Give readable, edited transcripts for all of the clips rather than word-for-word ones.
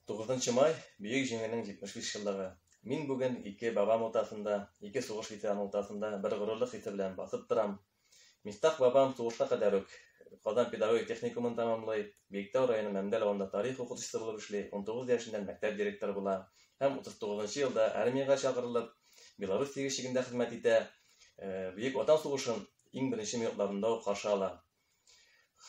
9 май, Бөек Җиңүнең 75 еллыгы. Мин бүген ике бабам уртасында, ике сугыш ветераны уртасында бер горурлык хисе белән басып торам. Мифтах бабам сугышка кадәр үк Казан педагогик техникумын тәмамлый, Биектау районы Мәмдәл авылында тарих укытучысы булып эшли, 19 яшеннән мәктәп директоры була һәм 39 елда армиягә чакырылып, Белоруссия чигендә хезмәт итә, Бөек Ватан сугышын иң беренче минутларында ук каршы ала.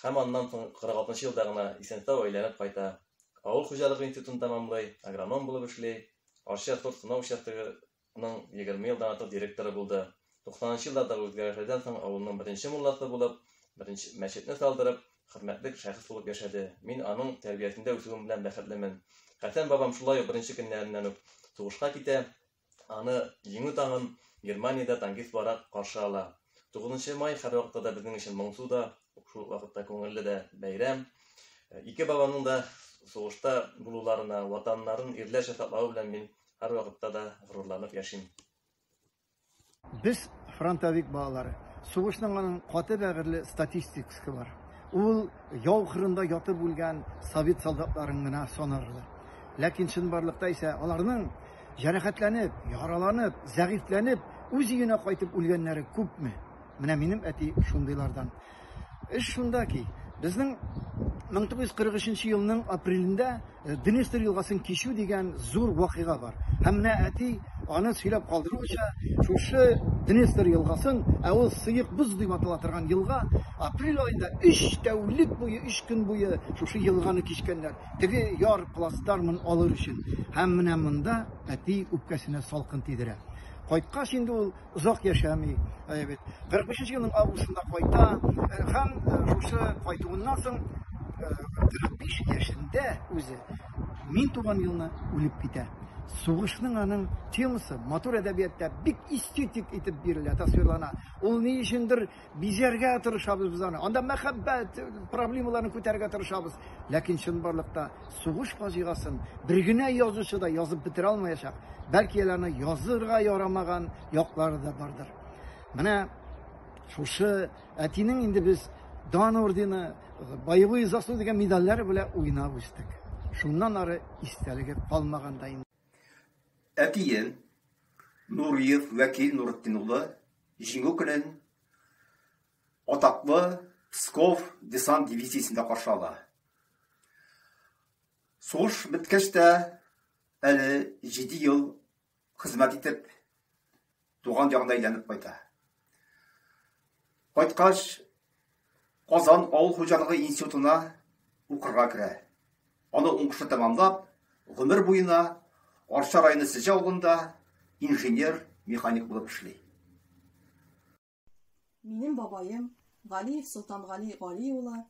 Һәм аннан соң 46 елда гына исән-сау әйләнеп кайта. Авыл хуҗалыгы институтын тәмамлый, агроном булып эшли, Арча сорт сынау участогының 20 елдан артык директоры булды. 90 еллардагы үзгәрешләрдән соң авылның беренче мулласы булып, беренче мәчетне салдырып, хөрмәтле шәхес булып яшәде. Мин аның тәрбиясендә үсүем белән бәхетлемен. Хәсән бабам шулай ук беренче көннәреннән үк сугышка китә. Аны Җиңү таңын Германиядә танкист буларак каршы ала. 9 май һәрвакытта да безнең өчен моңсу да, шул ук вакытта күңелле дә бәйрәм. Ике бабамның да сугышта булуларына, ватаннарын ирләрчә саклавы белән мин һәрвакытта да горурланып яшим. Без фронтовик балалары. Сугышның аның каты бәгырьле статистикасы бар. Ул яу кырында ятып үлгән совет солдатларын гына санарлы. Ләкин чынбарлыкта исә аларның җәрәхәтләнеп, яраланып, зәгыйфьләнеп, үз өенә кайтып үлгәннәре күпме? Менә минем әти шундыйлардан. Эш шунда ки, безнең 1943 елның апрелендә Днестр елгасын кичү дигән зур вакыйга бар. Һәм менә әти аны сөйләп калдыруынча, шушы Днестр елгасын, ә ул сыек боз дип атала торган елга, апрель аенда 3 тәүлек буе, 3 көн буе шушы елганы кичкәннәр. Теге яр плацдармын алыр өчен. Һәм менә монда әти үпкәсенә салкын тидерә. Кайткач инде ул озак яшәми. Бит. 45 елның августында кайта һәм шушы кайтуыннан соң 45 яшендә үзе мин туган елны үлеп китә. Сугышның аның темасы матур әдәбиятта бик эстетик итеп бирелә, тасвирлана. Ул ни өчендер бизәргә тырышабыз без аны. Анда мәхәббәт проблемаларын күтәрергә тырышабыз. Ләкин чынбарлыкта Сугыш фаҗигасын бер генә язучы да язып бетерә алмаячак. Бәлки әле аны язырга ярамаган яклары да бардыр. Менә шушы әтинең инде без Дан ордены, Боевые заслуги дигән медальләр белән уйнап үстек. Шуннан ары истәлеге калмаган да инде. Әтием Нуриев Вәкил Нуретдин улы Җиңү көнен атаклы Псков десант дивизиясендә каршы ала. Сугыш беткәч тә әле 7 ел хезмәт итеп, туган ягына әйләнеп кайта. Кайткач, Казан авыл хуҗалыгы институтына укырга керә. Аны уңышлы тәмамлап, гомер буена Арча районы Сеҗе авылында инженер-механик булып эшли. Минем бабаем, Галиев Солтангали Гали улы,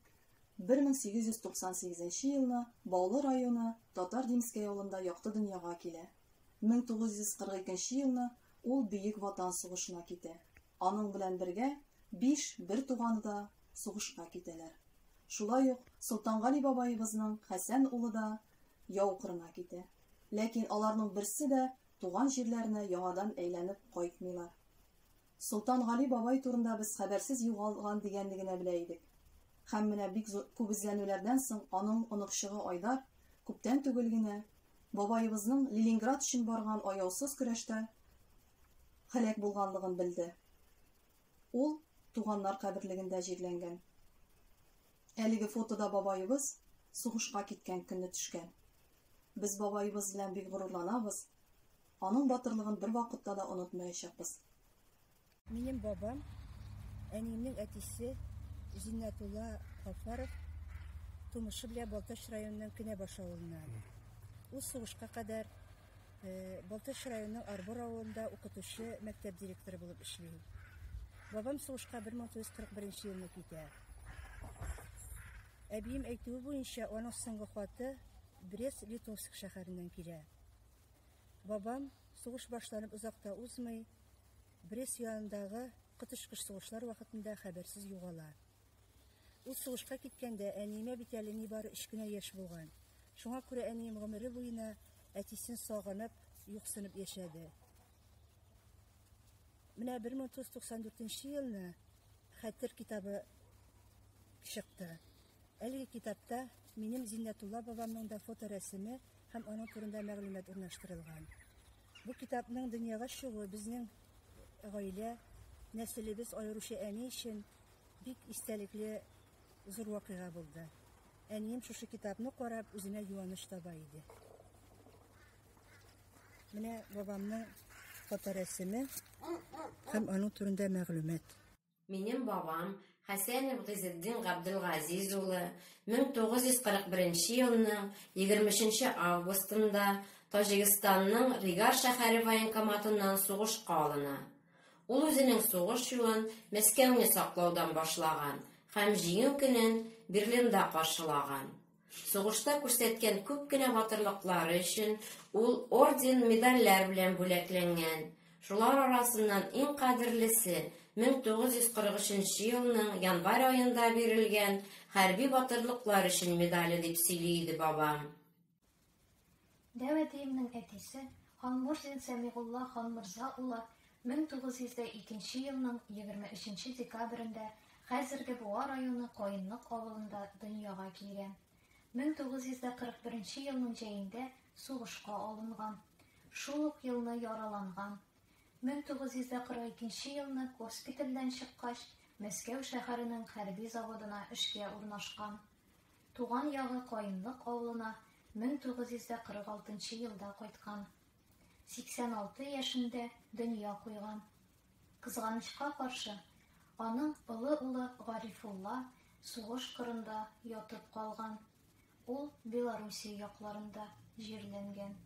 1898 елны Баулы районы Татар Димскәй авылында якты дөньяга килә. 1942 елны ул Бөек Ватан сугышына китә. Аның белән бергә биш бертуганы да сугышка китәләр. Шулай ук Солтангали бабаебызның Хәсән улы да яу кырына китә. Ләкин аларның берсе дә туган җирләренә яңадан әйләнеп кайтмыйлар. Солтангали бабай турында без хәбәрсез югалган дигәнне генә белә идек. Һәм менә бик зур күп эзләнүләрдән соң аның оныкчыгы Айдар күптән түгел генә бабаебызның Ленинград өчен барган аяусыз көрәштә һәлак булганлыгын белде. Ул туганнар каберлегендә җирләнгән. Әлеге фотода бабаебыз сугышка киткән көнне төшкән. Без бабаебыз белән бик горурланабыз, аның батырлыгын бервакытта да онытмаячакбыз. Минем бабам, әниемнең әтисе Зиннәтулла Гафаров тумышы белән Балтач районының Кенәбаш авылыннан. Ул сугышка кадәр Балтач районының Арбор авылында укытучы, мәктәп директоры булып эшли. Бабам сугышка 1941 елны китә. Әбием әйтүе буенча, аның соңгы хаты Брест-Литовск шәһәреннән килә. Бабам, сугыш башланып озак та узмый, Брест янындагы коточкыч сугышлар вакытында хәбәрсез югала. Ул сугышка киткәндә әниемә бит әле нибары өч кенә яшь булган. Шуңа күрә әнием гомере буена әтисен сагынып, юксынып яшәде. Менә 1994 елны Хәтер китабы чыкты. Әлеге китапта минем Зиннәтулла бабамның да фоторәсеме һәм аның турында мәгълүмат урнаштырылган. Бу китапның дөньяга чыгуы безнең гаилә, нәселебез, аеруча әни өчен бик истәлекле зур вакыйга булды. Әнием шушы китапны карап, үзенә юаныч таба иде. Менә бабамның фоторәсеме һәм аның турында мәгълүмат. Минем бабам Хәсәнов Гыйзетдин Габделгазиз улы 1941 елның 23 августында Таҗикстанның Ригар шәһәре военкоматыннан сугышка алына. Ул үзенең сугыш юлын Мәскәүне саклаудан башлаган һәм Җиңү көнен Берлинда каршылаган. Сугышта күрсәткән күп кенә батырлыклары өчен ул орден, медальләр белән бүләкләнгән. Шулар арасыннан иң кадерлесе 1943 елның январь аенда бирелгән Хәрби батырлыклар өчен медале дип сөйли иде бабам. Дәү әтиемнең әтисе Ханмурзин Сәмигулла Ханморза улы 1902 елның 23 декабрендә хәзерге Буа районы Каенлык авылында дөньяга килгән. 1941 елның җәендә сугышка алынган. Шул ук елны яраланган. 1942 елны госпитальдән чыккач, Мәскәү шәһәренең хәрби заводына эшкә урнашкан. Туган ягы Каенлык авылына 1946 елда кайткан. 86 яшендә дөнья куйган. Кызганычка каршы, аның олы улы Гарифулла сугыш кырында ятып калган. Ул Белоруссия якларында җирләнгән.